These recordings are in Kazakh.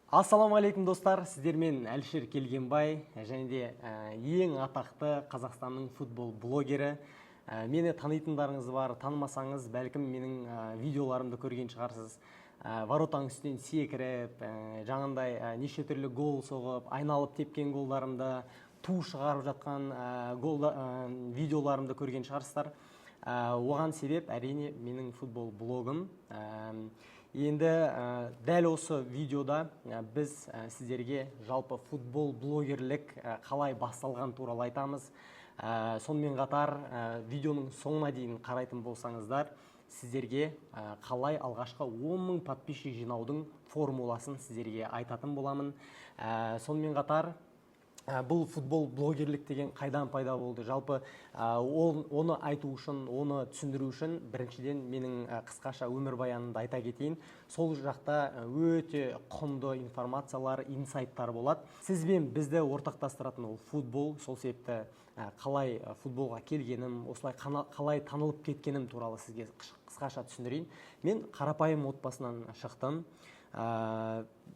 Ассалаумағалейкум, достар! Сіздермен Әлішер Келгенбай және де ең атақты Қазақстанның футбол блогері. Мені танитындарыңыз бар, танымасаңыз, бәлкім, менің видеоларымды көрген шығарсыз. Воротаның үстінен секіріп, жаңағындай неше түрлі гол соғып, айналып тепкен голдарымды, ту шығарып жатқан видеоларымды көрген шығарсыздар. Оған себеп, әрине, менің футбол блогым. Енді дәл осы видеода біз сіздерге жалпы футбол блогерлік қалай басталған туралы айтамыз. Сонымен қатар видеоның соңына дейін қарайтын болсаңыздар, сіздерге қалай алғашқы 10 мың подписчик жинаудың формуласын сіздерге айтатын боламын. Сонымен қатар бұл футбол блогерлік деген қайдан пайда болды жалпы, оны айту үшін, оны түсіндіру үшін біріншіден менің қысқаша өмірбаянымды айта кетейін. Сол жақта өте құнды информациялар, инсайттар болады. Сіз бен бізді ортақтастыратын ол футбол. Сол себепті қалай футболға келгенім, осылай қалай танылып кеткенім туралы сізге қысқаша түсіндірейін. Мен қарапайым отбасынан шықтым.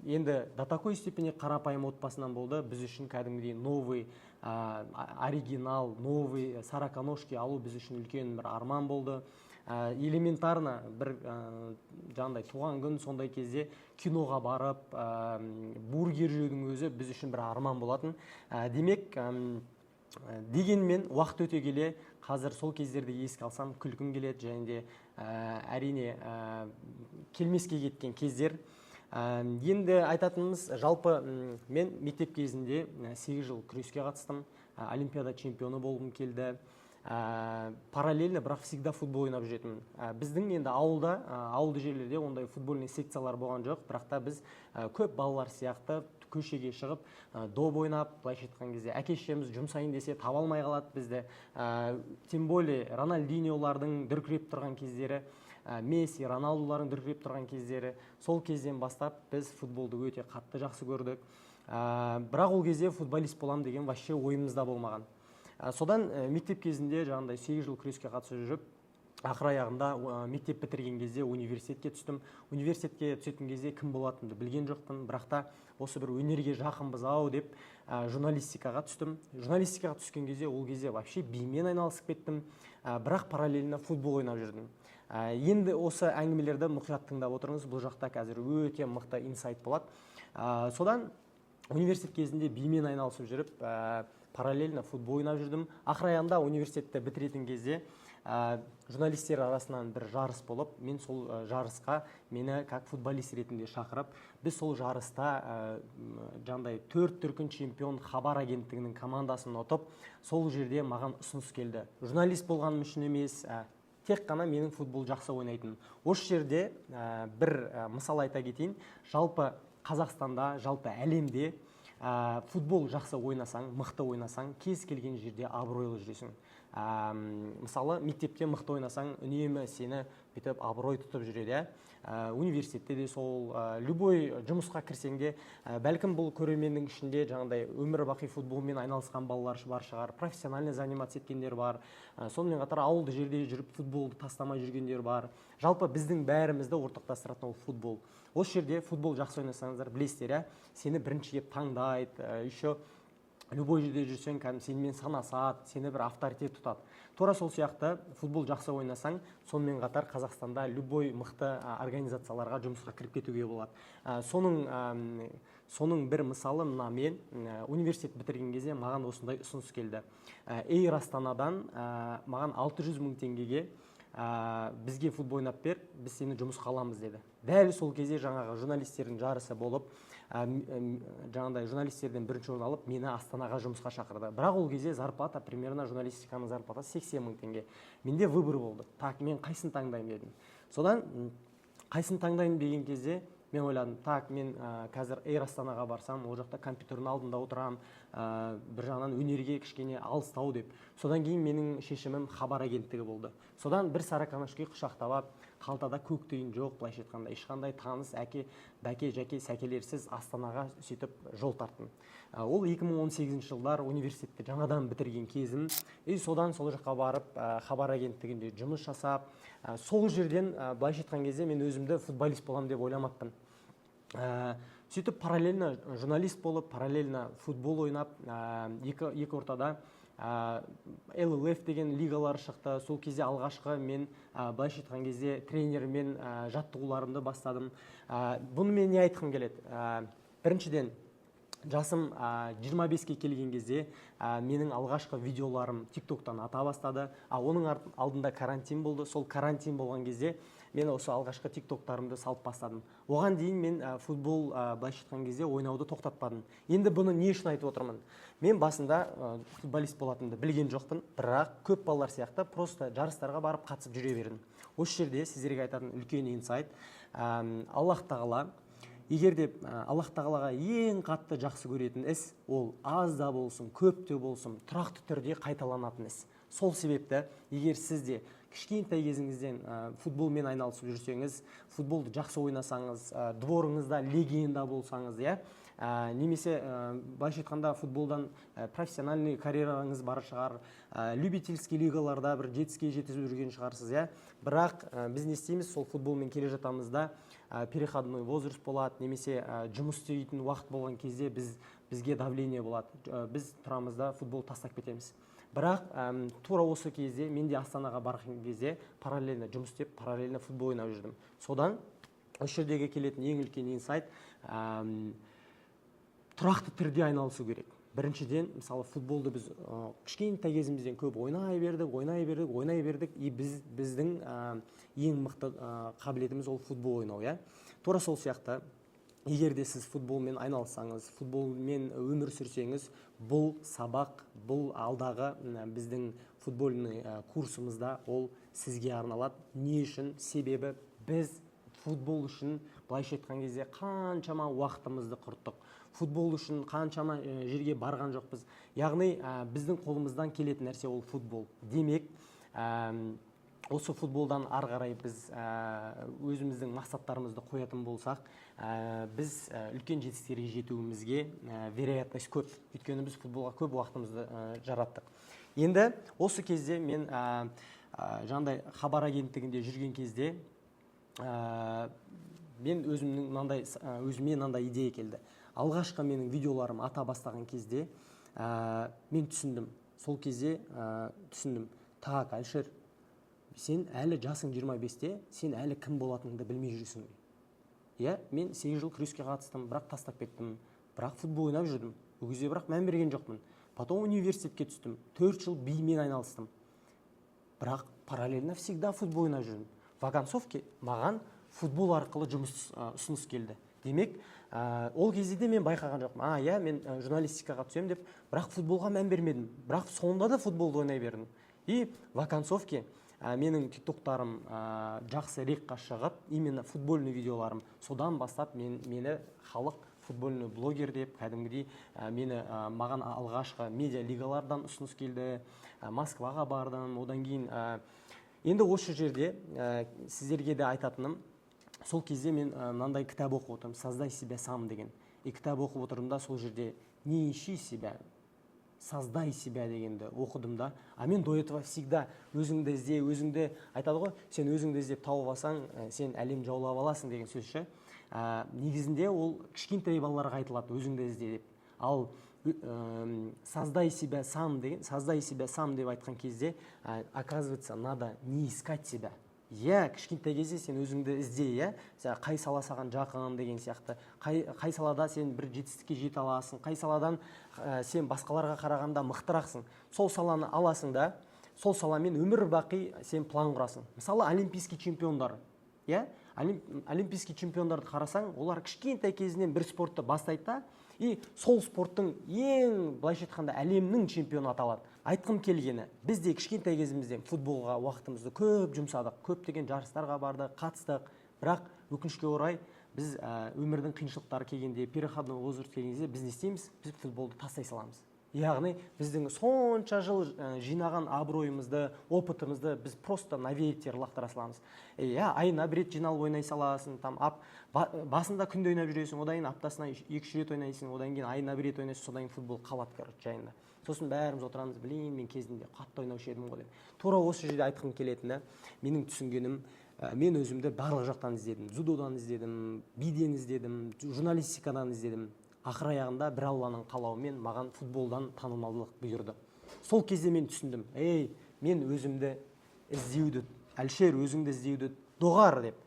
Енді до такой степени қарапайым отбасынан болды, біз үшін кәдімгідей новый оригинал, новый сороконожки алу біз үшін үлкен бір арман болды. Элементарно бір жаңағыдай туған күн, сондай кезде киноға барып, бургер жеудің өзі біз үшін бір арман болатын. Демек, дегенмен уақыт өте келе, қазір сол кездерді еске алсам, күлкім келеді және де әрине, келмеске кеткен кездер. Енді айтатынымыз, жалпы мен мектеп кезінде 8 жыл күреске қатыстым, олимпиада чемпионы болғым келді. Параллельно бірақ всегда футбол ойнап жүретінмін. Біздің енді ауылда, ауылды жерлерде ондай футбольный секциялар болған жоқ, бірақ та біз көп балалар сияқты көшеге шығып, доп ойнап, былайша айтқан кезде, әке шешеміз жұмсайын десе, таба алмай қалады бізді. Тем более Рональдиньолардың дүркіреп тұрған кездері, Месси, Роналдулардың дүркіреп тұрған кездері. Сол кезден бастап біз футболды өте қатты жақсы көрдік. Бірақ ол кезде футболист болам деген вообще ойымызда болмаған. Содан мектеп кезінде жаңағыдай 8 жыл күреске қатысып жүріп, ақыр аяғында мектеп бітірген кезде университетке түстім. Университетке түсетін кезде кім болатынымды білген жоқпын, бірақ та осы бір өнерге жақынбыз ау деп журналистикаға түстім. Журналистикаға түскен кезде, ол кезде вообще бимен айналысып кеттім, бірақ параллельно футбол ойнап жүрдім. Енді осы әңгімелерді мұқият тыңдап отырыңыз, бұл жақта қазір өте мықты инсайт болады. Содан университет кезінде бимен айналысып жүріп, параллельно футбол ойнап жүрдім. Ақыр аяғында университетті бітіретін кезде журналистер арасынан бір жарыс болып, мен сол жарысқа мені как футболист ретінде шақырып, біз сол жарыста жаңағыдай төрт дүркін чемпион Хабар агенттігінің командасын ұтып, сол жерде маған ұсыныс келді. Журналист болғаным үшін емес, тек қана менің футбол жақсы ойнайтыным. Осы жерде бір мысал айта кетейін. Жалпы Қазақстанда, жалпы әлемде футбол жақсы ойнасаң, мықты ойнасаң, кез келген жерде абыройлы жүресің. Мысалы, мектепте мықты ойнасаң, үнемі сені бүйтіп абырой тұтып жүреді, иә. Университетте де сол, любой жұмысқа кірсең де, бәлкім, бұл көрерменнің ішінде жаңағыдай өмір бақи футболмен айналысқан балалар бар шығар, профессионально заниматься еткендер бар, сонымен қатар ауылды жерде жүріп футболды тастамай жүргендер бар. Жалпы біздің бәрімізді ортақтастыратын ол футбол. Осы жерде футбол жақсы ойнасаңыздар, білесіздер, иә, сені бірінші келіп таңдайды, еще любой жерде жүрсең, кәдімгі сенімен санасады, сені бір авторитет тұтады. Тура сол сияқты футбол жақсы ойнасаң, сонымен қатар Қазақстанда любой мықты организацияларға жұмысқа кіріп кетуге болады. Соның бір мысалы мына мен университет бітірген кезде маған осындай ұсыныс келді. Эйр Астанадан маған 600 мың теңгеге бізге футбол ойнап бер, біз сені жұмысқа аламыз деді. Дәл сол кезде жаңағы журналистердің жарысы болып, жаңағыдай журналистерден бірінші орын алып, мені Астанаға жұмысқа шақырды. Бірақ ол кезде зарплата, примерно журналистиканың зарплатасы 80 мың теңге. Менде выбор болды: так, мен қайсысын таңдаймын дедім. Содан қайсысын таңдаймын деген кезде мен ойладым: так, мен қазір Эйр Астанаға барсам, ол жақта компьютердің алдында отырамын, бір жағынан өнерге кішкене алыстау деп. Содан кейін менің шешімім Хабар агенттігі болды. Содан бір сороконожки құшақтап алып, қалтада көк тиын жоқ, былайша айтқанда, ешқандай таныс әке, бәке, жәке, сәкелерсіз Астанаға сөйтіп жол тарттым. Ол 2018 жылдар, университетті жаңадан бітірген кезім. И содан сол жаққа барып, Хабар агенттігінде жұмыс жасап, сол жерден, былайша айтқан кезде, мен өзімді футболист боламын деп ойламаппын. Сөйтіп параллельно журналист болып, параллельно футбол ойнап, екі ортада ЛЛФ деген лигалар шықты. Сол кезде алғашқы мен, былайша айтқан кезде, тренермен жаттығуларымды бастадым. Бұны мен не айтқым келеді? Біріншіден, жасым 25-ке келген кезде менің алғашқы видеоларым ТикТоктан ата бастады. А оның алдында карантин болды. Сол карантин болған кезде мен осы алғашқы ТикТоктарымды салып бастадым. Оған дейін мен футбол, былайша айтқан кезде, ойнауды тоқтатпадым. Енді бұны не үшін айтып отырмын? Мен басында футболист болатынымды білген жоқпын, бірақ көп балалар сияқты просто жарыстарға барып, қатысып жүре бердім. Осы жерде сіздерге айтатын үлкен инсайт: Аллах тағала, егер де Аллах тағалаға ең қатты жақсы көретін іс ол аз да болсын, көп те болсын, тұрақты түрде қайталанатын іс. Сол себепті егер сіз де кішкентай кезіңізден футболмен айналысып жүрсеңіз, футболды жақсы ойнасаңыз, дворыңызда легенда болсаңыз, иә, немесе былайша айтқанда, футболдан профессиональный карьераңыз бар шығар, любительский лигаларда бір жетістікке жеткізіп жүрген шығарсыз, иә. Бірақ біз не істейміз? Сол футболмен келе жатамыз да, переходной возраст болады немесе жұмыс істейтін уақыт болған кезде бізге давление болады. Біз тұрамыз да, футбол тастап кетеміз. Бірақ тура осы кезде мен де Астанаға барған кезде параллельно жұмыс істеп, параллельно футбол ойнап жүрдім. Содан осы жердегі келетін ең үлкен инсайт: тұрақты түрде айналысу керек. Біріншіден, мысалы, футболды біз кішкентай кезімізден көп ойнай бердік, ойнай бердік, ойнай бердік, и біздің ең мықты қабілетіміз ол футбол ойнау, иә. Тура сол сияқты, егер де сіз футболмен айналыссаңыз, футболмен өмір сүрсеңіз, бұл сабақ, бұл алдағы біздің футбольный курсымызда ол сізге арналады. Не үшін? Себебі біз футбол үшін, былайша айтқан кезде, қаншама уақытымызды құрттық, футбол үшін қаншама жерге барған жоқпыз. Яғни біздің қолымыздан келетін нәрсе ол футбол. Демек, осы футболдан ары қарай біз өзіміздің мақсаттарымызды қоятын болсақ, біз үлкен жетістіктерге жетуімізге вероятность көп, өйткені біз футболға көп уақытымызды жараттық. Енді осы кезде мен жаңағыдай хабар агенттігінде жүрген кезде мен өзімнің мынандай өзіме мынандай идея келді. Алғашқы менің видеоларым ата бастаған кезде мен түсіндім, сол кезде түсіндім: так, Әлішер, сен әлі жасың 25-те, сен әлі кім болатыныңды білмей жүрсің, иә. Мен 8 жыл күреске қатыстым, бірақ тастап кеттім. Бірақ футбол ойнап жүрдім ол кезде, бірақ мән берген жоқпын. Потом университетке түстім, 4 жыл бимен айналыстым, бірақ параллельно всегда футбол ойнап жүрдім. В оконцовке маған футбол арқылы жұмыс ұсыныс келді. Демек, ол кезде де мен байқаған жоқпын, а, иә, мен журналистикаға түсемін деп, бірақ футболға мән бермедім. Бірақ соңында да футболды ойнай бердім. И в оконцовке менің тиктоктарым жақсы рекқа шығып, именно футбольный видеоларым, содан бастап мені халық футбольный блогер деп кәдімгідей маған алғашқы медиа лигалардан ұсыныс келді, Москваға бардым. Одан кейін енді осы жерде сіздерге де айтатыным: сол кезде мен мынандай кітап оқып отырмын, «Создай себя сам» деген. И кітап оқып отырдым да, сол жерде «Не ищи себя, создай себя» дегенді оқыдым да. А мен до этого всегда өзіңді ізде, өзіңді айтады ғой, сен өзіңді іздеп тауып алсаң, сен әлем жаулап аласың деген сөз ше. Негізінде ол кішкентай балаларға айтылады өзіңді ізде деп. Ал «создай себя сам» деген, «создай себя сам» деп айтқан кезде, оказывается, надо не искать себя, иә. Кішкентай кезде сен өзіңді ізде, иә, сен қай сала саған жақын деген сияқты, қай салада сен бір жетістікке жете аласың, қай саладан сен басқаларға қарағанда мықтырақсың, сол саланы аласың да, сол саламен өмір бақи сен план құрасың. Мысалы, олимпийский чемпиондар, иә, олимпийский чемпиондарды қарасаң, олар кішкентай кезінен бір спортты бастайды да, и сол спорттың ең, былайша айтқанда, әлемнің чемпионы аталады. Айтқым келгені, біз де кішкентай кезімізден футболға уақытымызды көп жұмсадық, көптеген жарыстарға бардық, қатыстық. Бірақ өкінішке орай, біз өмірдің қиыншылықтары келгенде, переходной возраст келген кезде біз не істейміз? Біз футболды тастай саламыз. Яғни біздің сонша жыл жинаған абыройымызды, опытымызды біз просто на ветер лақтыра саламыз, иә. Айына бір рет жиналып ойнай саласың, там басында күнде ойнап жүресің, одан кейін аптасына 2-3 рет ойнайсың, одан кейін айына бір рет ойнайсың, содан кейін футбол қалады, короче, жайында. Сосын бәріміз отырамыз: блин, мен кезінде қатты ойнаушы едім ғой деп. Тура осы жерде айтқым келетіні, менің түсінгенім Мен өзімді барлық жақтан іздедім: дзюдодан іздедім, биден іздедім, журналистикадан іздедім. Ақыр аяғында бір Алланың қалауымен маған футболдан танымалдылық бұйырды. Сол кезде мен түсіндім: ей, мен өзімді іздеуді, Әлішер, өзіңді іздеуді доғар деп.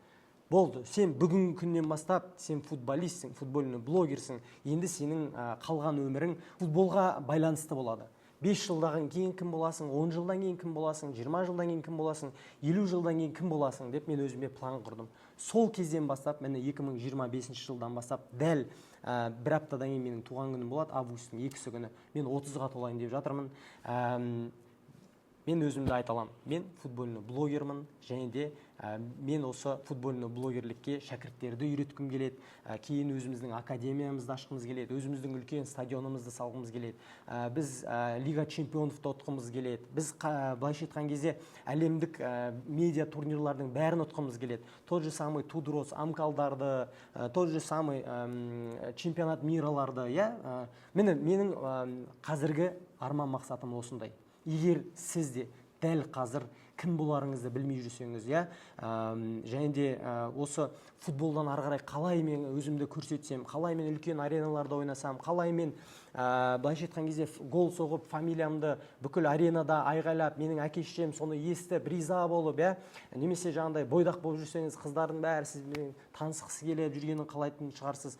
Болды, сен бүгінгі күннен бастап сен футболистсің, футбольный блогерсің. Енді сенің қалған өмірің футболға байланысты болады. 5 жылдан кейін кім боласың, 10 жылдан кейін кім боласың, 20 жылдан кейін кім боласың, 50 жылдан кейін кім боласың деп мен өзіме план құрдым. Сол кезден бастап, міне, 2025 жылдан бастап, дәл бір аптадан кейін менің туған күнім болады, августтың 2-сі күні мен 30-ға толайын деп жатырмын. Мен өзімді айта аламын: мен футбольный блогермін. Және де мен осы футбольный блогерлікке шәкірттерді үйреткім келеді. Кейін өзіміздің академиямызды ашқымыз келеді, өзіміздің үлкен стадионымызды салғымыз келеді. Біз Лига чемпионовты ұтқымыз келеді. Біз былайша айтқан кезде әлемдік медиа турнирлардың бәрін ұтқымыз келеді. Тот же самый Тудроц Амкалдарды, тот же самый чемпионат мираларды, иә. Міне, менің қазіргі арман мақсатым осындай. Егер сіз де дәл қазір кім боларыңызды білмей жүрсеңіз, иә, және де осы футболдан ары қарай қалай мен өзімді көрсетсем, қалай мен үлкен ареналарда ойнасам, қалай мен былайша айтқан кезде гол соғып, фамилиямды бүкіл аренада айғайлап, менің әке шешем соны естіп риза болып, иә, немесе жаңағыдай бойдақ болып жүрсеңіз, қыздардың бәрі сізбен танысқысы келіп жүргенін қалайтын шығарсыз.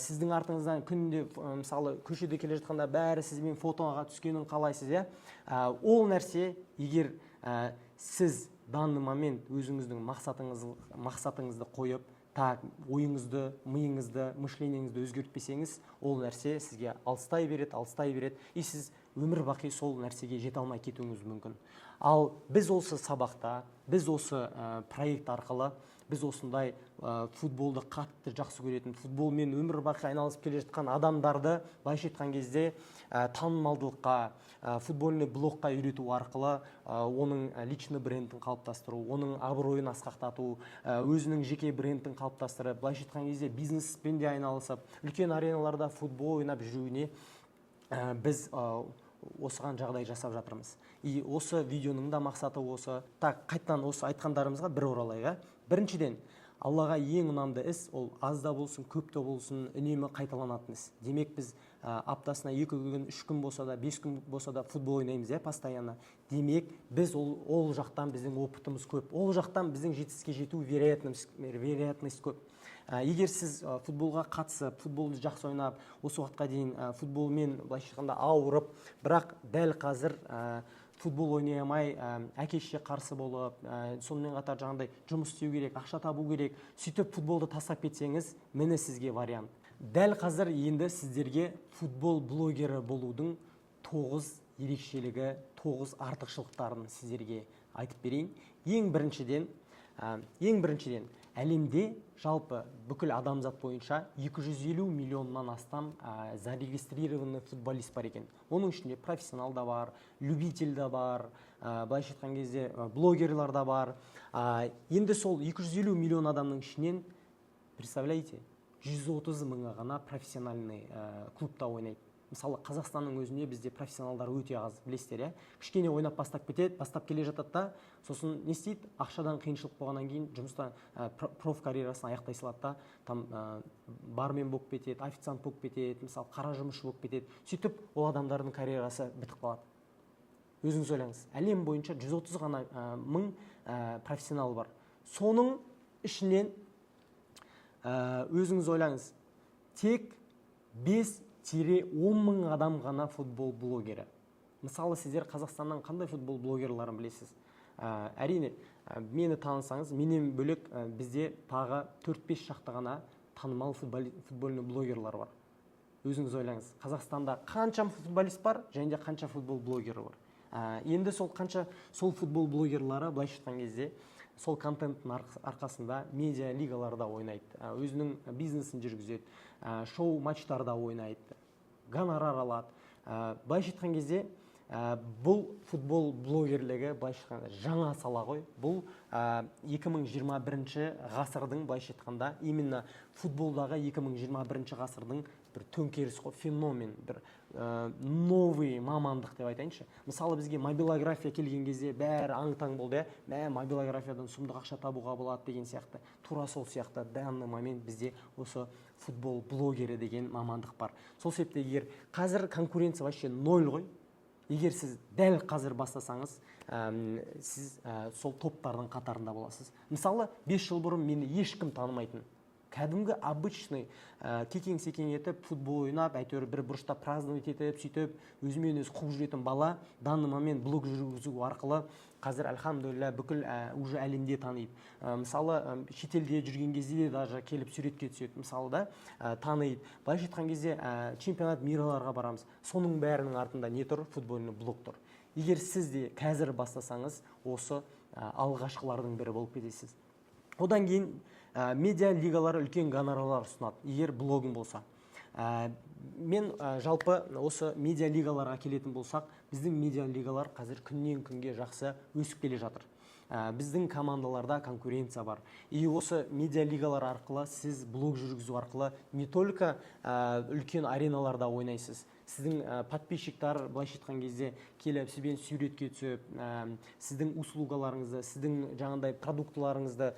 Сіздің артыңыздан күнде, мысалы, көшеде келе жатқанда бәрі сізбен фотоға түскенін қалайсыз, иә. Ол нәрсе, егер сіз данный момент өзіңіздің мақсатыңызды қойып, так, ойыңызды, миыңызды, мышлениеңізді өзгертпесеңіз, ол нәрсе сізге алыстай береді, алыстай береді, и сіз өмір бақи сол нәрсеге жете алмай кетуіңіз мүмкін. Ал біз осы сабақта, біз осы проект арқылы біз осындай футболды қатты жақсы көретін, футболмен өмір бақи айналысып келе жатқан адамдарды, былайша айтқан кезде, танымалдылыққа, футбольный блогқа үйрету арқылы оның личный брендін қалыптастыру, оның абыройын асқақтату, өзінің жеке брендін қалыптастырып, былайша айтқан кезде бизнеспен де айналысып, үлкен ареналарда футбол ойнап жүруіне біз осыған жағдай жасап жатырмыз. И осы видеоның да мақсаты осы. Так, қайтадан осы айтқандарымызға бір оралайық, иә. Біріншіден, Аллаға ең ұнамды іс ол аз да болсын, көп те болсын, үнемі қайталанатын іс. Демек, біз аптасына 2 күн, 3 күн болса да, 5 күн болса да футбол ойнаймыз, иә, постоянно. Демек, біз ол жақтан біздің опытымыз көп, ол жақтан біздің жетістікке жету вероятность көп. Егер сіз футболға қатысып, футболды жақсы ойнап, осы уақытқа дейін футболмен, былайша айтқанда, ауырып, бірақ дәл қазір футбол ойнай алмай, әке шеше қарсы болып, сонымен қатар жаңағыдай жұмыс істеу керек, ақша табу керек, сөйтіп футболды тастап кетсеңіз, міне, сізге вариант. Дәл қазір енді сіздерге футбол блогері болудың тоғыз ерекшелігі, тоғыз артықшылықтарын сіздерге айтып берейін. Ең біріншіден, әлемде жалпы бүкіл адамзат бойынша 250 миллионнан астам зарегистрированный футболист бар екен. Оның ішінде профессионал да бар, любитель да бар, былайша айтқан кезде блогерлар да бар. Енді сол 250 миллион адамның ішінен, представляете, 130 мыңы ғана профессиональный клубта ойнайды. Мысалы, Қазақстанның өзінде бізде профессионалдар өте аз, білесіздер, иә. Кішкене ойнап бастап кетеді, бастап келе жатады да, сосын не істейді? Ақшадан қиыншылық болғаннан кейін жұмыстан проф карьерасын аяқтай салады да, там бармен болып кетеді, официант болып кетеді, мысалы, қара жұмысшы болып кетеді. Сөйтіп ол адамдардың карьерасы бітіп қалады. Өзіңіз ойлаңыз, әлем бойынша 130 ғана мың профессионал бар. Соның ішінен, өзіңіз ойлаңыз, тек 5-10 мың адам ғана футбол блогері. Мысалы, сіздер Қазақстаннан қандай футбол блогерларын білесіз? Әрине, мені танысаңыз, менен бөлек бізде тағы 4-5 шақты ғана танымал футбольный блогерлар бар. Өзіңіз ойлаңыз, Қазақстанда қанша футболист бар және де қанша футбол блогері бар. Енді сол қанша сол футбол блогерлары, былайша айтқан кезде, сол контенттің арқасында медиа лигаларда ойнайды, өзінің бизнесін жүргізеді, шоу матчтарда ойнайды, гонорар алады. Былайша айтқан кезде, Бұл футбол блогерлігі, былайша айтқанда, жаңа сала ғой. Бұл 2021 ғасырдың, былайша айтқанда, именно футболдағы 2021 ғасырдың бір төңкеріс қой, феномен, бір новый мамандық деп айтайыншы. Мысалы, бізге мобилография келген кезде бәрі аң таң болды, иә, мә, мобилографиядан сұмдық ақша табуға болады деген сияқты. Тура сол сияқты данный момент бізде осы футбол блогері деген мамандық бар. Сол себепті егер қазір конкуренция вообще ноль ғой. Егер сіз дәл қазір бастасаңыз, сіз сол топтардың қатарында боласыз. Мысалы, 5 жыл бұрын мені ешкім танымайтын, кәдімгі обычный кекең секең етіп футбол ойнап, әйтеуір бір бұрышта праздновать етіп, сөйтіп өзімен өзі қуып жүретін бала данный момент блог жүргізу арқылы қазір, альхамдулилля, бүкіл уже әлемде таниды. Мысалы, шетелде жүрген кезде де даже келіп суретке түседі, мысалы да, таниды. Былайша айтқан кезде, чемпионат мираларға барамыз. Соның бәрінің артында не тұр? Футбольный блог тұр. Егер сіз де қазір бастасаңыз, осы алғашқылардың бірі болып кетесіз. Одан кейін медиа лигалары үлкен гонорарлар ұсынады, егер блогың болса. Мен жалпы осы медиа лигаларға келетін болсақ, біздің медиа лигалар қазір күннен күнге жақсы өсіп келе жатыр. Біздің командаларда конкуренция бар. И осы медиа лигалар арқылы сіз блог жүргізу арқылы не только үлкен ареналарда ойнайсыз, сіздің подписчиктар, былайша айтқан кезде, келіп сізбен суретке түсіп, сіздің услугаларыңызды, сіздің жаңағыдай продуктыларыңызды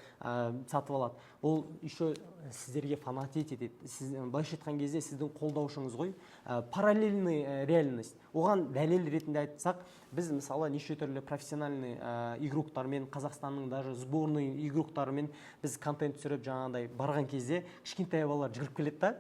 сатып алады. Ол еще сіздерге фанатеть етеді. Сіз, былайша айтқан кезде, сіздің қолдаушыңыз ғой. Параллельный реальность. Оған дәлел ретінде айтсақ, біз, мысалы, неше түрлі профессиональный игроктармен, Қазақстанның даже сборный игроктарымен біз контент түсіріп, жаңағыдай барған кезде кішкентай балалар жүгіріп келеді да,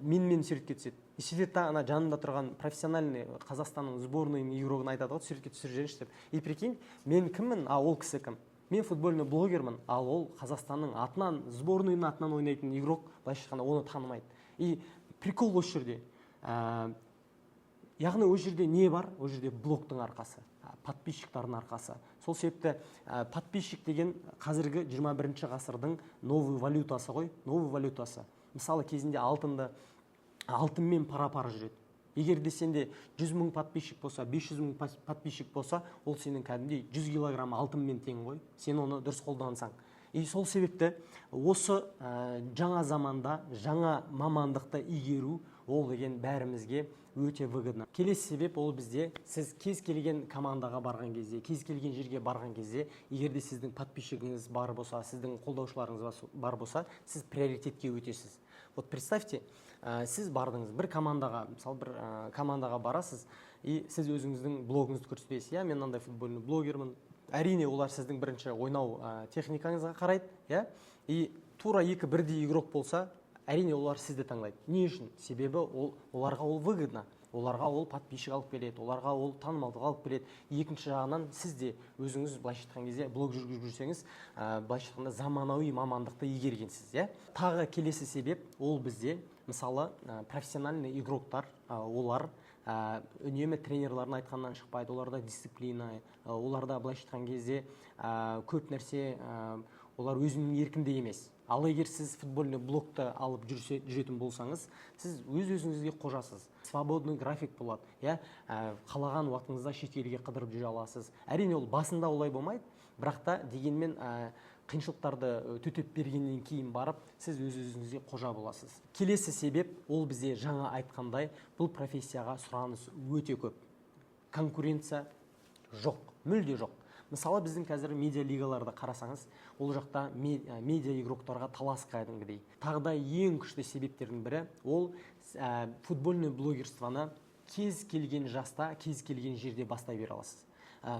менімен суретке түседі. И сөйтеді да, ана жанында тұрған профессиональный Қазақстанның сборныйының игрогына айтады ғой: «Суретке түсіріп жіберіңізші», — деп. И прикинь, мен кіммін, а ол кісі кім? Мен футбольный блогермін, ал ол Қазақстанның атынан, сборныйның атынан ойнайтын игрок, былайша айтқанда, оны танымайды. И прикол осы жерде. Яғни ол жерде не бар? Ол жерде блогтың арқасы, подписчиктардың арқасы. Сол себепті подписчик деген қазіргі 21 ғасырдың новый валютасы ғой, новый валютасы. Мысалы, кезінде алтынды, алтынмен пара пар жүреді. Егер де сенде 100 мың подписчик болса, 500 мың подписчик болса, ол сенің кәдімгідей 100 килограмм алтынмен тең ғой, сен оны дұрыс қолдансаң. И сол себепті осы жаңа заманда жаңа мамандықты игеру ол деген бәрімізге өте выгодно. Келесі себеп ол бізде сіз кез келген командаға барған кезде, кез келген жерге барған кезде, егер де сіздің подписчигіңіз бар болса, сіздің қолдаушыларыңыз бар болса, сіз приоритетке өтесіз. Вот представьте, сіз бардыңыз бір командаға, мысалы, бір командаға барасыз, и сіз өзіңіздің блогыңызды көрсетесіз: «Иә, мен мынандай футбольный блогермін». Әрине, олар сіздің бірінші ойнау техникаңызға қарайды, иә. И тура екі бірдей игрок болса, әрине, олар сізді таңдайды. Не үшін? Себебі ол оларға ол выгодно, оларға ол подписчик алып келеді, оларға ол танымалдық алып келеді. Екінші жағынан, сіз де өзіңіз, былайша айтқан кезде, блог жүргізіп жүрсеңіз, былайша айтқанда, заманауи мамандықты игергенсіз, иә. Тағы келесі себеп ол бізде, мысалы, профессиональный игроктар, олар үнемі тренерлардың айтқанынан шықпайды. Оларда дисциплина, оларда, былайша айтқан кезде, көп нәрсе, олар өзінің еркінде емес. Ал егер сіз футбольный блогты алып жүретін болсаңыз, сіз өз өзіңізге қожасыз, свободный график болады, иә, қалаған уақытыңызда шетелге қыдырып жүре аласыз. Әрине, ол басында олай болмайды, бірақ та дегенмен қиыншылықтарды төтеп бергеннен кейін барып сіз өз өзіңізге қожа боласыз. Келесі себеп ол бізде, жаңа айтқандай, бұл профессияға сұраныс өте көп, конкуренция жоқ, мүлде жоқ. Мысалы, біздің қазір медиа лигаларды қарасаңыз, ол жақта медиа игроктарға талас кәдімгідей. Тағы да ең күшті себептердің бірі ол футбольный блогерствоны кез келген жаста, кез келген жерде бастай бере аласыз.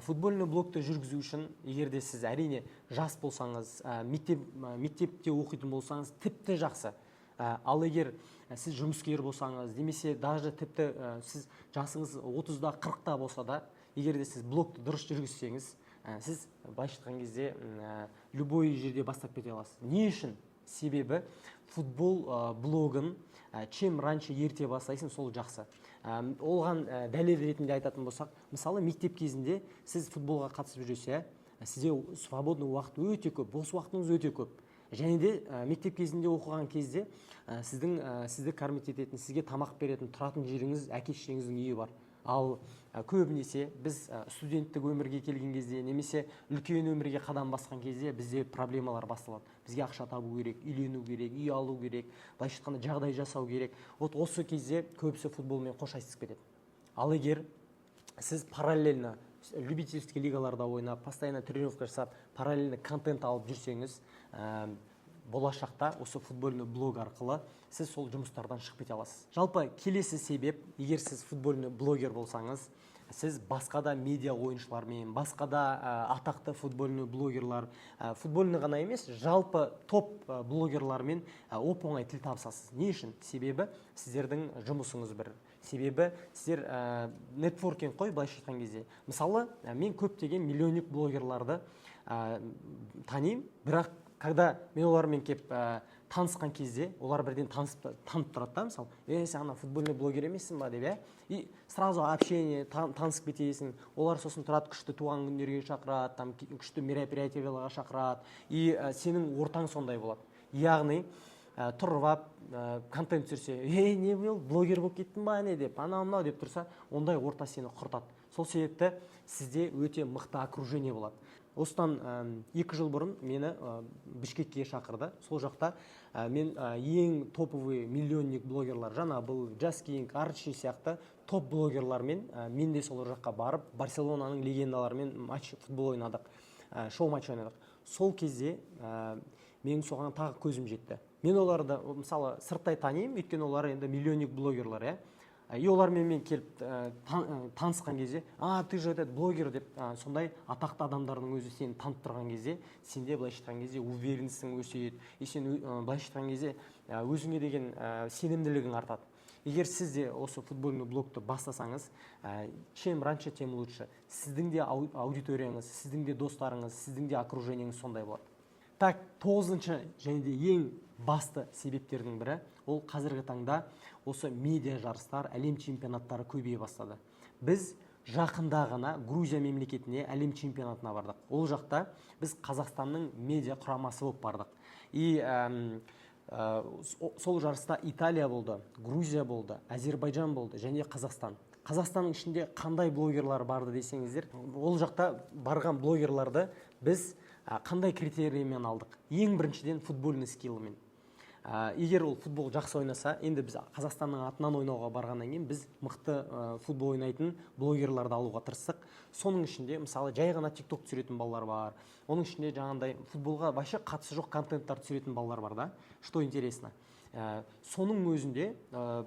Футбольный блогты жүргізу үшін, егер де сіз, әрине, жас болсаңыз, мектепте оқитын болсаңыз, тіпті жақсы. Ал егер сіз жұмыскер болсаңыз немесе даже тіпті сіз жасыңыз 30-да, 40-та болса да, егер де сіз блогты дұрыс жүргізсеңіз, сіз, былайша айтқан кезде, любой жерде бастап кете аласыз. Не үшін? Себебі футбол блогын чем раньше, ерте бастайсың, сол жақсы. Оған дәлел ретінде айтатын болсақ, мысалы, мектеп кезінде сіз футболға қатысып жүресіз, иә, сізде свободный уақыт өте көп, бос уақытыңыз өте көп. Және де мектеп кезінде оқыған кезде сіздің сізді кормить ететін, сізге тамақ беретін, тұратын жеріңіз, әке шешеңіздің үйі бар. Ал көбінесе біз студенттік өмірге келген кезде немесе үлкен өмірге қадам басқан кезде бізде проблемалар басталады. Бізге ақша табу керек, үйлену керек, үй алу керек, былайша айтқанда, жағдай жасау керек. Вот осы кезде көбісі футболмен қош айтысып кетеді. Ал егер сіз параллельно любительский лигаларда ойнап, постоянно тренировка жасап, параллельно контент алып жүрсеңіз, болашақта осы футбольный блог арқылы сіз сол жұмыстардан шығып кете аласыз. Жалпы, келесі себеп: егер сіз футбольный блогер болсаңыз, сіз басқа да медиа ойыншылармен, басқа да атақты футбольный блогерлар, футбольный ғана емес, жалпы топ блогерлармен оп оңай тіл табысасыз. Не үшін? Себебі сіздердің жұмысыңыз бір, себебі сіздер нетворкинг қой, былайша айтқан кезде. Мысалы, мен көптеген миллионник блогерларды танимын, бірақ когда мен олармен келіп танысқан кезде, олар бірден танысып, танып тұрады да. Мысалы, «Е, сен ана футбольный блогер емессің ба?» деп, иә. И сразу общение, танысып кетесің. Олар сосын тұрады, күшті туған күндерге шақырады, там күшті мероприятияларға шақырады. И сенің ортаң сондай болады. Яғни тұрып алып, контент түсірсе, «Ей, не болды, блогер болып кеттің ба, не?» деп, анау мынау деп тұрса, ондай орта сені құртады. Сол себепті сізде өте мықты окружение болады. Осыдан 2 жыл бұрын мені Бішкекке шақырды. Сол жақта мен ең топовый миллионник блогерлар, Жанабыл, Жаскинг, Арчи сияқты топ блогерлармен мен де сол жаққа барып, Барселонаның легендаларымен матч, футбол ойнадық, шоу матч ойнадық. Сол кезде менің соған тағы көзім жетті. Мен оларды, мысалы, сырттай танимын, өйткені олар енді миллионник блогерлар, иә. И олармен мен келіп танысқан кезде: «А, ты же этот блогер», — деп, сондай атақты адамдардың өзі сені танып тұрған кезде, сенде, былайша айтқан кезде, уверенностің өседі. И сен, былайша айтқан кезде, өзіңе деген сенімділігің артады. Егер сіз де осы футбольный блогты бастасаңыз, чем раньше, тем лучше. Сіздің де аудиторияңыз, сіздің де достарыңыз, сіздің де окружениеңіз сондай болады. Так, тоғызыншы және де ең басты себептердің бірі: ол қазіргі таңда осы медиа жарыстар, әлем чемпионаттары көбейе бастады. Біз жақында ғана Грузия мемлекетіне әлем чемпионатына бардық. Ол жақта біз Қазақстанның медиа құрамасы болып бардық. И сол жарыста Италия болды, Грузия болды, Әзербайжан болды және Қазақстан. Қазақстанның ішінде қандай блогерлар барды десеңіздер, ол жақта барған блогерларды біз қандай критериймен алдық? Ең біріншіден, футбольный скиллымен. Егер ол футбол жақсы ойнаса, енді біз Қазақстанның атынан ойнауға барғаннан кейін, біз мықты футбол ойнайтын блогерларды алуға тырыстық. Соның ішінде, мысалы, жай ғана Тик Ток түсіретін балалар бар, оның ішінде жаңағындай футболға вообще қатысы жоқ контенттар түсіретін балалар бар да, что интересно. Соның өзінде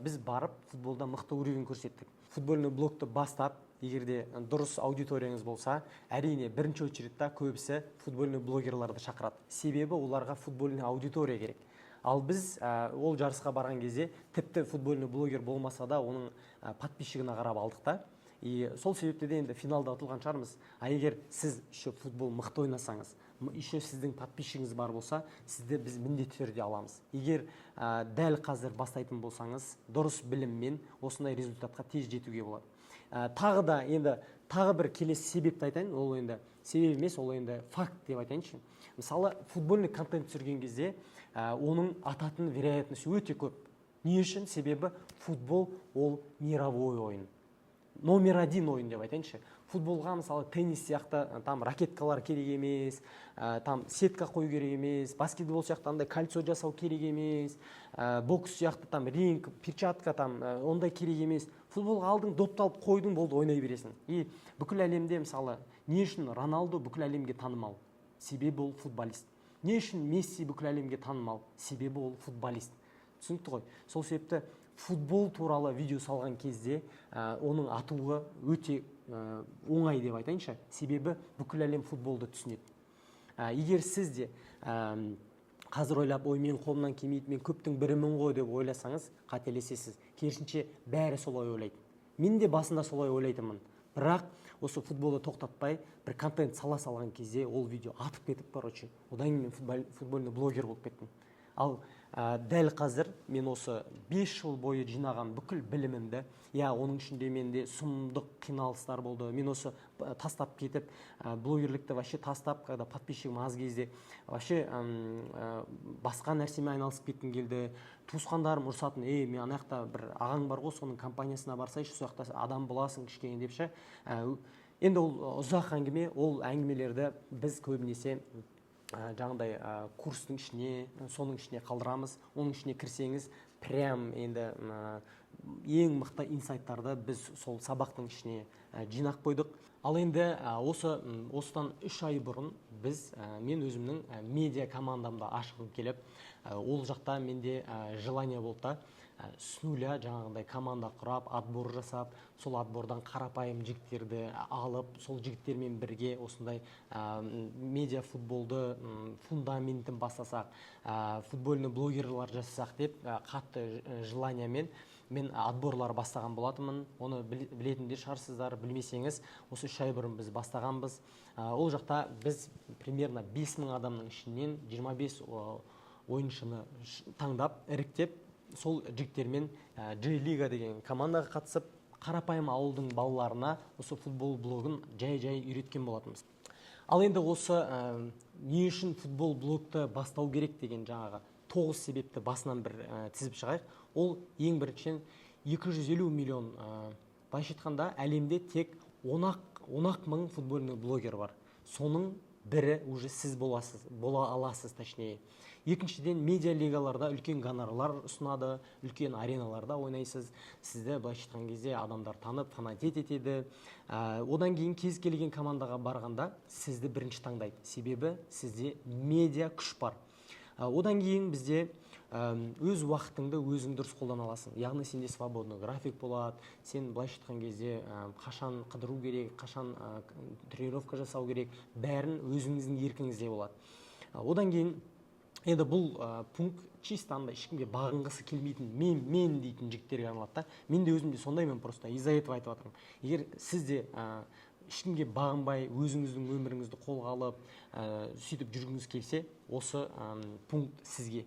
біз барып, футболда мықты уровень көрсеттік. Футбольный блогты бастап, егер де дұрыс аудиторияңыз болса, әрине, бірінші очередьта көбісі футбольный блогерларды шақырады, себебі оларға футбольный аудитория керек. Ал біз ол жарысқа барған кезде тіпті футбольный блогер болмаса да, оның подписчигіне қарап алдық та. И сол себепті де енді финалда ұтылған шығармыз. А егер сіз еще футбол мықты ойнасаңыз, еще сіздің подписчигіңіз бар болса, сізді біз міндетті түрде аламыз. Егер дәл қазір бастайтын болсаңыз, дұрыс біліммен осындай результатқа тез жетуге болады. Тағы да енді тағы бір келесі себепті айтайын. Ол енді себеп емес, ол енді факт деп айтайыншы. Мысалы, футбольный контент түсірген кезде оның ататын вероятность өте көп. Не үшін? Себебі футбол ол мировой ойын, номер один ойын деп айтайыншы. Футболға, мысалы, теннис сияқты там ракеткалар керек емес, там сетка қою керек емес, баскетбол сияқты андай кольцо жасау керек емес, бокс сияқты там ринг, перчатка там ондай керек емес. Футболға алдың, допты алып қойдың, болды, ойнай бересің. И бүкіл әлемде, мысалы, не үшін Роналдо бүкіл әлемге танымал? Себебі ол футболист. Не үшін Месси бүкіл әлемге танымал? Себебі ол футболист. Түсінікті ғой? Сол себепті футбол туралы видео салған кезде оның атуы өте оңай деп айтайыншы, себебі бүкіл әлем футболды түсінеді. Егер сіз де қазір ойлап, «Ой, менің қолымнан келмейді, мен көптің бірімін ғой» деп ойласаңыз, қателесесіз. Керісінше, бәрі солай ойлайды. Мен де басында солай ойлайтынмын, бірақ осы футболды тоқтатпай, бір контент сала салған кезде, ол видео атып кетіп, короче, одан кейін мен футбольный блогер болып кеттім. Ал Дәл қазір мен осы 5 жыл бойы жинаған бүкіл білімімді, иә, оның ішінде менде сұмдық қиналыстар болды. Мен осы тастап кетіп, блогерлікті вообще тастап, когда подписчигім аз кезде, вообще басқа нәрсемен айналысып кеткім келді. Туысқандарым ұрсатын: «Ей, мен ана жақта бір ағаң бар ғой, соның компаниясына барсайшы, сол жақта адам боласың кішкене», — деп ше. Енді ол ұзақ әңгіме. Ол әңгімелерді біз көбінесе жаңағыдай курстың ішіне, соның ішіне қалдырамыз. Оның ішіне кірсеңіз, прям енді ең мықты инсайттарды біз сол сабақтың ішіне жинап қойдық. Ал енді осыдан 3 ай бұрын біз мен өзімнің медиа командамды ашқым келіп, ол жақта менде желание болды да, с нуля жаңағындай команда құрап, отбор жасап, сол отбордан қарапайым жігіттерді алып, сол жігіттермен бірге осындай медиа футболды фундаментін бастасақ, футбольный блогерлар жасасақ деп, қатты желаниямен мен отборлар бастаған болатынмын. Оны білетін де шығарсыздар. Білмесеңіз, осы 3 ай бұрын біз бастағанбыз. Ол жақта біз примерно 5000 адамның ішінен 25 ойыншыны таңдап, іріктеп, сол жігіттермен J Лига деген командаға қатысып, қарапайым ауылдың балаларына осы футбол блогын жай жай үйреткен болатынбыз. Ал енді осы не үшін футбол блогты бастау керек деген жаңағы тоғыз себепті басынан бір тізіп шығайық. Ол ең біріншіден, 250 миллион, былайша айтқанда, әлемде тек 10 ақ мың футбольный блогер бар, соның бірі уже сіз боласыз, бола аласыз точнее. Екіншіден, медиа лигаларда үлкен гонорарлар ұсынады, үлкен ареналарда ойнайсыз, сізді, былайша айтқан кезде, адамдар танып, фанатеть етеді. Одан кейін кез келген командаға барғанда сізді бірінші таңдайды, себебі сізде медиа күш бар. Одан кейін бізде өз уақытыңды өзің дұрыс қолдана аласың, яғни сенде свободный график болады. Сен, былайша айтқан кезде, қашан қыдыру керек, қашан тренировка жасау керек, бәрін өзіңіздің еркіңізде болады. Одан кейін енді бұл пункт чисто андай ешкімге бағынғысы келмейтін, мен мен дейтін жігіттерге арналады да. Мен де өзім де сондаймын, просто из-за этого айтып жатырмын. Егер сіз де ешкімге бағынбай, өзіңіздің өміріңізді қолға алып, сөйтіп жүргіңіз келсе, осы пункт сізге.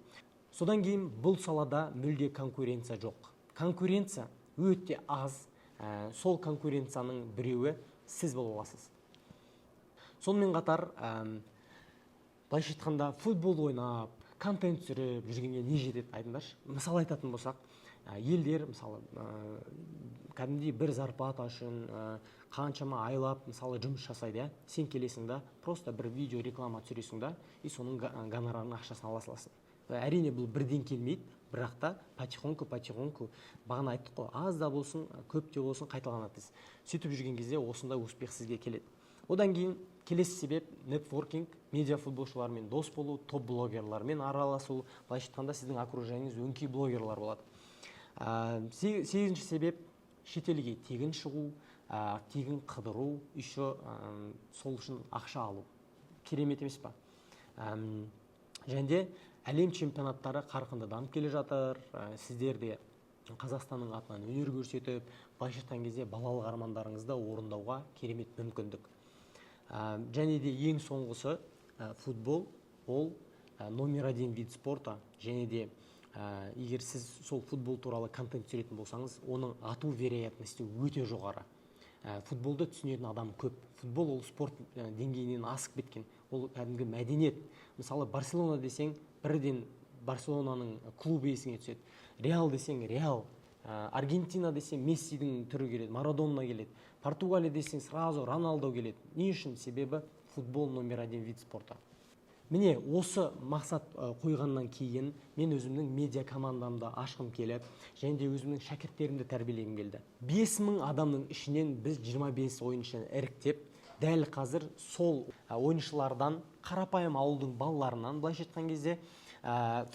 Содан кейін бұл салада мүлде конкуренция жоқ, конкуренция өте аз. Сол конкуренцияның біреуі сіз бола аласыз. Сонымен қатар, былайша айтқанда, футбол ойнап, контент түсіріп жүргенге не жетеді, айтыңдаршы? Мысал айтатын болсақ, елдер, мысалы, кәдімгідей бір зарплата үшін қаншама айлап, мысалы, жұмыс жасайды, иә. Сен келесің да, просто бір видео реклама түсіресің да, и соның гонорарының ақшасын ала саласың. Әрине, бұл бірден келмейді, бірақ та потихоньку, потихоньку, бағана айттық қой, аз да болсын, көп те болсын, қайталанады іс. Сөйтіп жүрген кезде осындай успех сізге келеді. Одан кейін келесі себеп — нетворкинг, медиа футболшылармен дос болу, топ блогерлармен араласу. Былайша айтқанда, сіздің окружениеңіз өңкей блогерлар болады. Сегізінші себеп — шетелге тегін шығу, тегін қыдыру, еще сол үшін ақша алу. Керемет емес па? Және де әлем чемпионаттары қарқынды дамып келе жатыр. Сіздер де Қазақстанның атынан өнер көрсетіп, былайша айтқан кезде, балалық армандарыңызды орындауға керемет мүмкіндік. Және де ең соңғысы, футбол ол номер один вид спорта. Және де егер сіз сол футбол туралы контент түсіретін болсаңыз, оның ату вероятности өте жоғары. Футболды түсінетін адам көп. Футбол ол спорт деңгейінен асып кеткен, ол кәдімгі мәдениет. Мысалы, Барселона десең, бірден Барселонаның клубы есіңе түседі, Реал десең, Реал, Аргентина десең, Мессидің түрі келеді, Марадона келеді, Португалия десең, сразу Роналдо келеді. Не үшін? Себебі футбол номер один вид спорта. Міне, осы мақсат қойғаннан кейін мен өзімнің медиа командамды ашқым келіп және де өзімнің шәкірттерімді тәрбиелегім келді. 5000 адамның ішінен біз 25 ойыншыны іріктеп, дәл қазір сол ойыншылардан, қарапайым ауылдың балаларынан, былайша айтқан кезде,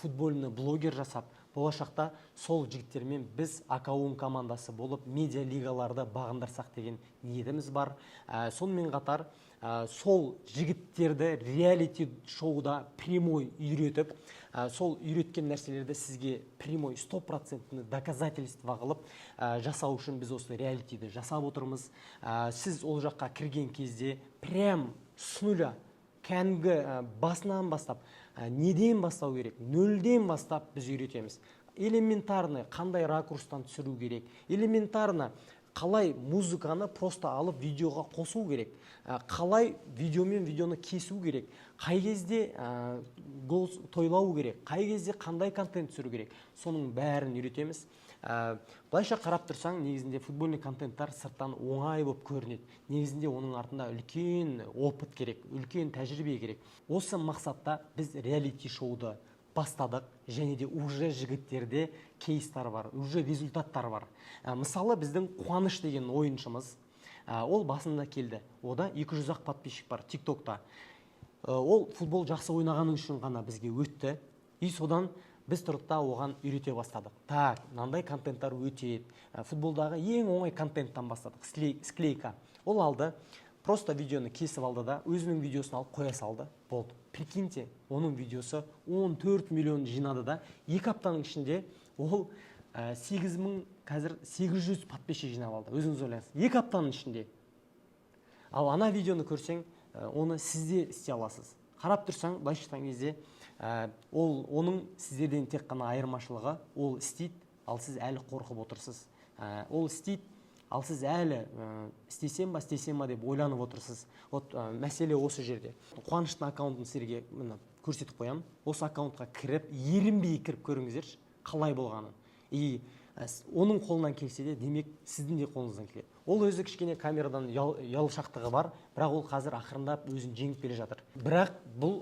футбольный блогер жасап, болашақта сол жігіттермен біз АКОН командасы болып медиа лигаларды бағындырсақ деген ниетіміз бар. Сонымен қатар, сол жігіттерді реалити шоуда прямой үйретіп, сол үйреткен нәрселерді сізге прямой стопроцентный доказательство қылып жасау үшін біз осы реалитиді жасап отырмыз. Сіз ол жаққа кірген кезде прям с нуля Кәдімгі басынан бастап, неден бастау керек, нөлден бастап біз үйретеміз. Элементарно қандай ракурстан түсіру керек, элементарно қалай музыканы просто алып видеоға қосу керек, қалай видеомен видеоны кесу керек, қай кезде голос тойлау керек, қай кезде қандай контент түсіру керек, соның бәрін үйретеміз. Былайша қарап тұрсаң, негізінде футбольный контенттар сырттан оңай болып көрінеді. Негізінде оның артында үлкен опыт керек, үлкен тәжірибе керек. Осы мақсатта біз реалити шоуды бастадық және де уже жігіттерде кейстар бар, уже результаттар бар. Мысалы, біздің Қуаныш деген ойыншымыз, ол басында келді, ода 200 ақ подписчик бар Тиктокта. Ол футбол жақсы ойнағаны үшін ғана бізге өтті. И содан біз тұрдық та оған үйрете бастадық. Так, мынандай контенттар өтеді. Футболдағы ең оңай контенттан бастадық, склейка. Ол алды, просто видеоны кесіп алды да, өзінің видеосын алып қоя салды, болды. Прикиньте, оның видеосы 14 миллион жинады да, 2 аптаның ішінде ол 8 мың, қазір 800 подписчик жинап алды. Өзіңіз ойлаңыз, 2 аптаның ішінде. Ал ана видеоны көрсең, оны сіз де істей аласыз. Қарап тұрсаң, былайша айтқан кезде, ол оның сіздерден тек қана айырмашылығы: ол істейді, ал сіз әлі қорқып отырсыз. Ол істейді, ал сіз әлі істесем ба, істесем ба деп ойланып отырсыз. Вот мәселе осы жерде. Қуаныштың аккаунтын сіздерге міне көрсетіп қоямын. Осы аккаунтқа кіріп, ерінбей кіріп көріңіздерші қалай болғанын. И оның қолынан келсе де, демек, сіздің де қолыңыздан келеді. Ол өзі кішкене камерадан ұялшақтығы бар, бірақ ол қазір ақырындап өзін жеңіп келе жатыр. Бірақ бұл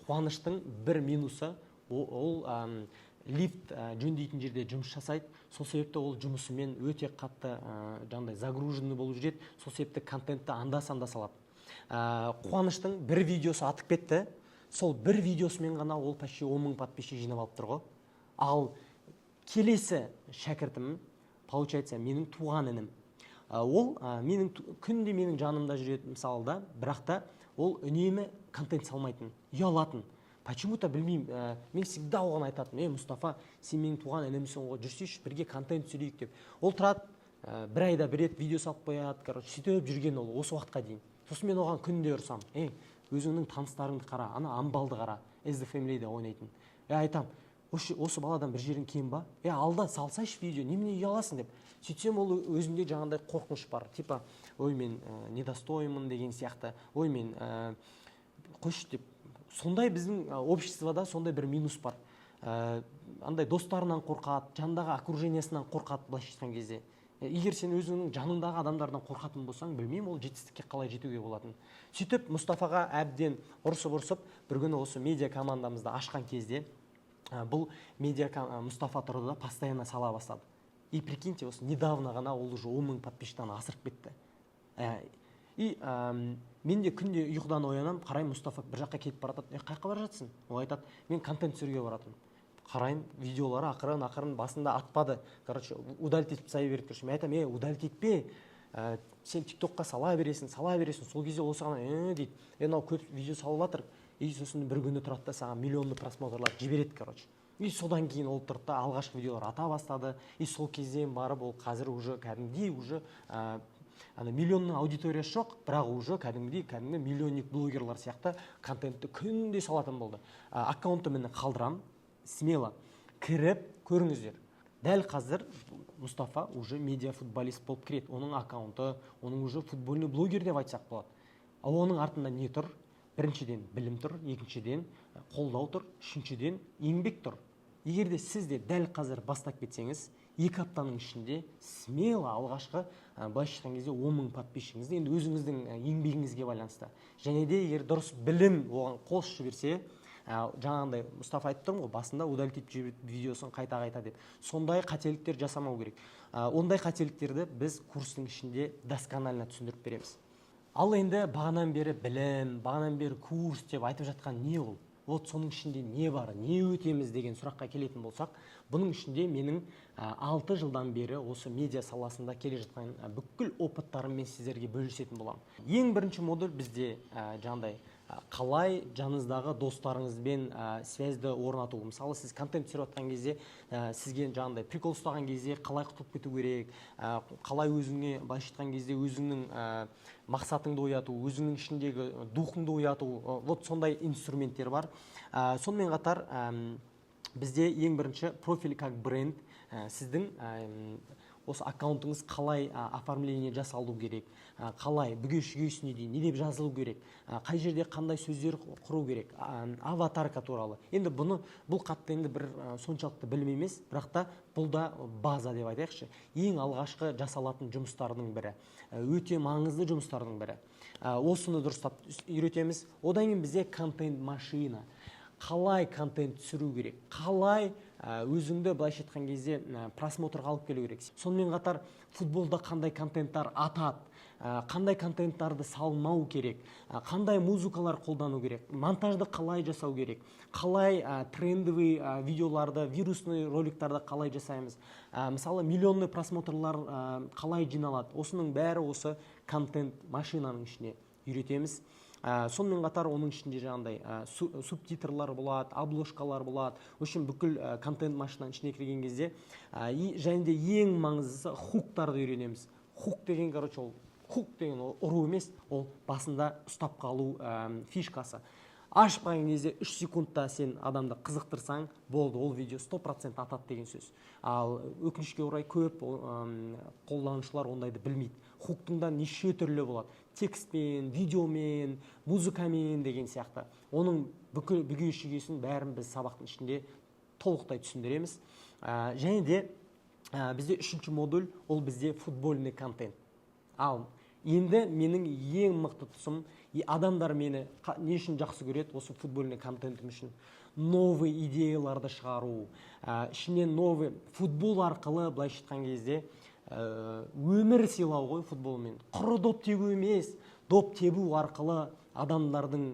Қуаныштың бір минусы: ол лифт жөндейтін жерде жұмыс жасайды. Сол себепті ол жұмысымен өте қатты жаңағыдай загруженный болып жүреді. Сол себепті контентті анда санда салады. Қуаныштың бір видеосы атып кетті. Сол бір видеосымен ғана ол почти 10 мың подписчик жинап алып тұр ғой. Ал келесі шәкіртім, получается, менің туған інім. Ол менің күнде менің жанымда жүреді, мысалы да, бірақ та ол үнемі контент салмайтын, ұялатын почему-то, білмеймін. Мен всегда оған айтатынмын: «Ей, Мұстафа, сен менің туған інімсің ғой, жүрсейші, бірге контент түсірейік», — деп. Ол тұрады, бір айда бір рет видео салып қояды. Короче, сөйтіп жүрген ол осы уақытқа дейін. Сосын мен оған күнде ұрсамын: «Ей, өзіңнің таныстарыңды қара, ана Амбалды қара, SD Family'де ойнайтын». Е, айтамын, осы баладан бір жерің кем ба? Е, алда салсайшы видео, немене ұяласың деп. Сөйтсем, ол өзінде жаңағыдай қорқыныш бар, типа ой, мен недостоймын деген сияқты, ой, мен қойшы деп. Сондай біздің обществода сондай бір минус бар. Андай достарынан қорқады, жанындағы окружениесынан қорқады. Былайша айтқан кезде, егер сен өзіңнің жаныңдағы адамдардан қорқатын болсаң, білмеймін, ол жетістікке қалай жетуге болатынын. Сөйтіп Мұстафаға әбден ұрсып ұрсып, бір күні осы медиа командамызды ашқан кезде, бұл медиа Мұстафа тұрды да, постоянно сала бастады. И прикиньте, осы недавно ғана ол уже 10 мың подписчиктан асырып кетті. И мен де күнде ұйқыдан оянамын, қараймын, Мұстафа бір жаққа кетіп бара жатады. «Е, қай жаққа бара жатсың?» Ол айтады: «Мен контент түсіруге баратырмын». Қараймын, видеолары ақырын ақырын, басында атпады, короче, удалить етіп тастай берді. Короче, мен айтамын: «Е, удалить етпе, сен Тик Токқа сала бересің, сала бересің». Сол кезде ол саған «е» дейді, е, мынау көп видео салып жатыр. И сосын бір күні тұрады да, саған миллионный просмотрлар жібереді, короче. И содан кейін ол тұрды да, алғашқы видеолар ата бастады. И сол кезден барып ол қазір уже кәдімгідей уже ана миллионның аудиториясы жоқ, бірақ уже кәдімгідей кәдімгі миллионник блогерлар сияқты контентті күнде салатын болды. Аккаунтты міне қалдырамын, смело кіріп көріңіздер. Дәл қазір Мұстафа уже медиа футболист болып кіреді. Оның аккаунты, оның уже футбольный блогер деп айтсақ болады. Ал оның артында не тұр? Біріншіден, білім тұр, екіншіден, қолдау тұр, үшіншіден, еңбек тұр. Егер де сіз де дәл қазір бастап кетсеңіз, 2 аптаның ішінде смело алғашқы былайша айтқан кезде 10 мың подписчигіңізді, енді өзіңіздің еңбегіңізге байланысты және де егер дұрыс білім оған қосып жіберсе, жаңағындай Мұстафа айтып тұрмын ғой, басында удалить етіп жіберді видеосын қайта қайта деп, сондай қателіктер жасамау керек. Ондай қателіктерді біз курстың ішінде досконально түсіндіріп береміз. Ал енді бағанадан бері білім, бағанадан бері курс деп айтып жатқан не ол? Вот соның ішінде не бар, не өтеміз деген сұраққа келетін болсақ, бұның ішінде менің 6 жылдан бері осы медиа саласында келе жатқан бүкіл опыттарыммен сіздерге бөлісетін боламын. Ең бірінші модуль бізде жаңағыдай Қалай жаныңыздағы достарыңызбен связьді орнату. Мысалы, сіз контент түсіріп жатқан кезде, сізге жаңағыдай прикол ұстаған кезде қалай құтылып кету керек, қалай өзіңе, былайша айтқан кезде, өзіңнің мақсатыңды ояту, өзіңнің ішіндегі духыңды ояту, вот сондай инструменттер бар. Сонымен қатар бізде ең бірінші профиль как бренд, сіздің осы аккаунтыңыз қалай оформление жасалу керек, қалай бүге шүгесіне дейін не деп жазылу керек, қай жерде қандай сөздер құру керек, аватарка туралы. Енді бұны, бұл қатты енді бір соншалықты білім емес, бірақ та бұл да база деп айтайықшы, ең алғашқы жасалатын жұмыстардың бірі, өте маңызды жұмыстардың бірі. Осыны дұрыстап үйретеміз. Одан кейін бізде контент машина, қалай контент түсіру керек, қалай өзіңді, былайша айтқан кезде, просмотрға алып келу керек. Сонымен қатар футболда қандай контенттар атады, қандай контенттарды салмау керек, қандай музыкалар қолдану керек, монтажды қалай жасау керек, қалай трендовый видеоларды, вирусный роликтарды қалай жасаймыз, мысалы, миллионный просмотрлар қалай жиналады. Осының бәрі осы контент машинаның ішіне үйретеміз. Сонымен қатар оның ішінде жаңағыдай субтитрлар болады, обложкалар болады. В общем, бүкіл контент машинаның ішіне кірген кезде и және де ең маңыздысы, хуктарды үйренеміз. Хук деген, короче, ол хук деген ол ұру емес, ол басында ұстап қалу фишкасы. Ашып қалған кезде 3 секундта сен адамды қызықтырсаң болды, ол видео 100% атады деген сөз. Ал өкінішке орай, көп қолданушылар ондайды білмейді. Хуктың да неше түрлі болады: текстпен, видеомен, музыкамен деген сияқты. Оның бүкіл бүге шігесін бәрін біз сабақтың ішінде толықтай түсіндіреміз. Және де бізде үшінші модуль, ол бізде футбольный контент. Ал енді менің ең мықты тұсым и адамдар мені не үшін жақсы көреді? Осы футбольный контентім үшін. Новый идеяларды шығару, ішінен новый футбол арқылы, былайша айтқан кезде, өмір сыйлау ғой футболмен. Құр доп тебу емес, доп тебу арқылы адамдардың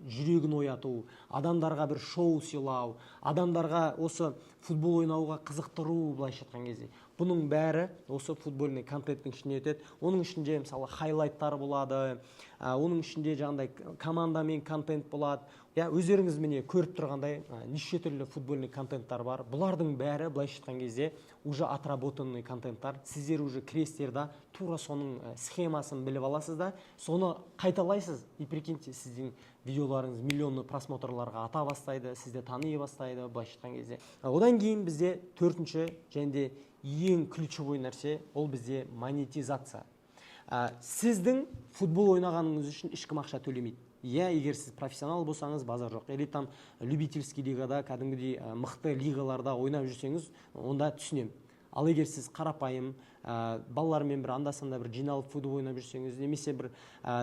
жүрегін ояту, адамдарға бір шоу сыйлау, адамдарға осы футбол ойнауға қызықтыру, былайша айтқан кезде. Бұның бәрі осы футбольный контенттің ішіне өтеді. Оның ішінде, мысалы, хайлайттар болады, оның ішінде жаңағыдай командамен контент болады. Иә, өздеріңіз міне көріп тұрғандай, неше түрлі футбольный контенттар бар. Бұлардың бәрі, былайша айтқан кезде, уже отработанный контенттар. Сіздер уже кіресіздер да, тура соның схемасын біліп аласыз да, соны қайталайсыз. И прикиньте, сіздің видеоларыңыз миллионный просмотрларға ата бастайды, сізді тани бастайды, былайша айтқан кезде. Одан кейін бізде төртінші және де ең ключевой нәрсе, ол бізде монетизация. Сіздің футбол ойнағаныңыз үшін ешкім ақша төлемейді. Иә, егер сіз профессионал болсаңыз, базар жоқ, или там любительский лигада, кәдімгідей мықты лигаларда ойнап жүрсеңіз, онда түсінемін. Ал егер сіз қарапайым балалармен бір анда санда бір жиналып футбол ойнап жүрсеңіз немесе бір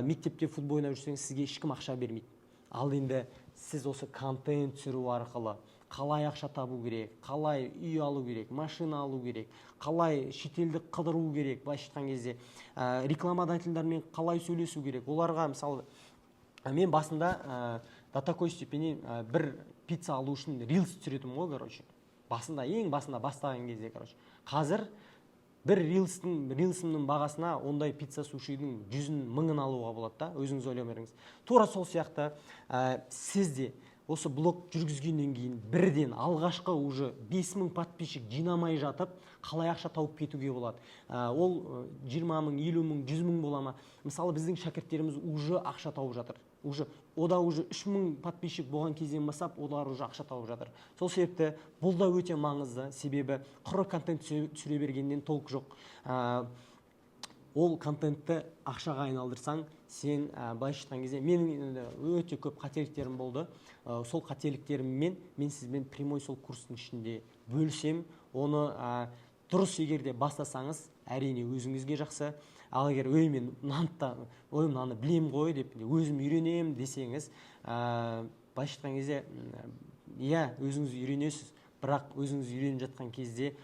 мектепте футбол ойнап жүрсеңіз, сізге ешкім ақша бермейді. Ал енді сіз осы контент түсіру арқылы қалай ақша табу керек, қалай үй алу керек, машина алу керек, қалай шетелді қыдыру керек, былайша айтқан кезде, рекламодательдармен қалай сөйлесу керек оларға. Мысалы, мен басында до такой степени бір пицца алу үшін рилс түсіретінмін ғой, короче, басында, ең басында бастаған кезде. Короче, қазір бір рилсімнің бағасына ондай пицца, сушидің жүзін, мыңын алуға болады да, өзіңіз ойлай беріңіз. Тура сол сияқты сіз де осы блог жүргізгеннен кейін бірден алғашқы уже 5000 подписчик жинамай жатып қалай ақша тауып кетуге болады? Ол 20 мың, 50 мың, 100 мың бола ма? Мысалы, біздің шәкірттеріміз уже ақша тауып жатыр. Уже ода уже 3000 подписчик болған кезден бастап олар уже ақша тауып жатыр. Сол себепті бұл да өте маңызды, себебі құр контент түсіре бергеннен толк жоқ. Ол контентті ақшаға айналдырсаң, сен былайша айтқан кезде, менің енді өте көп қателіктерім болды. Сол қателіктеріммен мен сізбен прямой сол курстың ішінде бөлісемін. Оны дұрыс егер де бастасаңыз, әрине, өзіңізге жақсы. Ал егер «Ой, мен мынаны да, ой, мынаны білемін ғой» деп, «Өзім үйренемін» десеңіз, былайша айтқан кезде, иә, өзіңіз үйренесіз, бірақ өзіңіз үйреніп жатқан кезде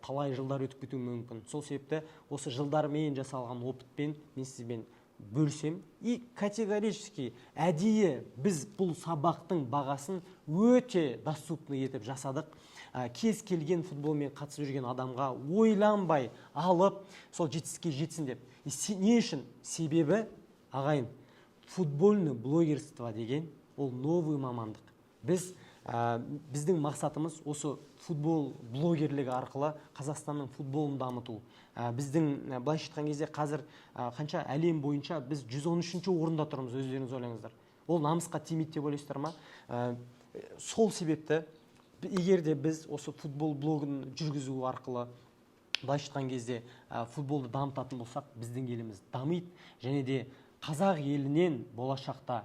талай жылдар өтіп кетуі мүмкін. Сол себепті осы жылдармен жасалған опытпен мен сізбен бөлісемін. И категорически әдейі біз бұл сабақтың бағасын өте доступный етіп жасадық. Кез келген футболмен қатысып жүрген адамға ойланбай алып, сол жетістікке жетсін деп. И не үшін? Себебі, ағайын, футбол — это Футбольный блогерство деген ол новый мамандық. Біздің мақсатымыз осы футбол блогерлігі арқылы Қазақстанның футболын дамыту. Біздің былайша айтқан кезде, қазір қанша, әлем бойынша біз 113 орында тұрмыз, өздеріңіз ойлаңыздар. Ол намысқа тимейді деп ойлайсыздар ма? Сол себепті егер де біз осы футбол блогын жүргізу арқылы, былайша айтқан кезде, футболды дамытатын болсақ, біздің еліміз дамиды және де қазақ елінен болашақта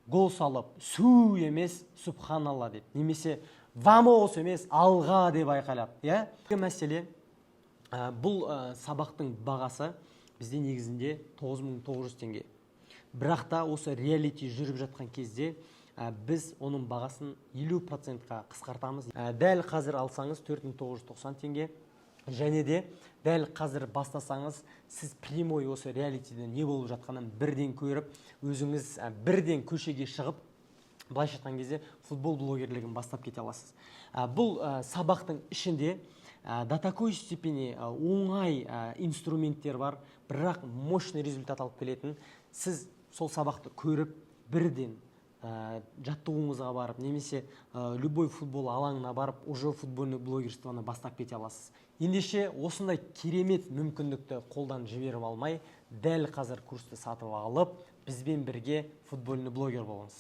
гол салып, «су» емес, «субханалла» деп немесе «вамос» емес, «алға» деп айқайлап, иә. Мәселе, бұл сабақтың бағасы бізде негізінде 9900 теңге, бірақ та осы реалити жүріп жатқан кезде біз оның бағасын 50%-қа қысқартамыз. Дәл қазір алсаңыз, 4990 теңге. Және де дәл қазір бастасаңыз, сіз прямой осы реалитиде не болып жатқанын бірден көріп, өзіңіз бірден көшеге шығып, былайша айтқан кезде, футбол блогерлігін бастап кете аласыз. Бұл сабақтың ішінде до такой степени оңай инструменттер бар, бірақ мощный результат алып келетін. Сіз сол сабақты көріп, бірден жаттығуыңызға барып немесе любой футбол алаңына барып, уже футбольный блогерствоны бастап кете аласыз. Ендеше, осындай керемет мүмкіндікті қолдан жіберіп алмай, дәл қазір курсты сатып алып, бізбен бірге футбольный блогер болыңыз.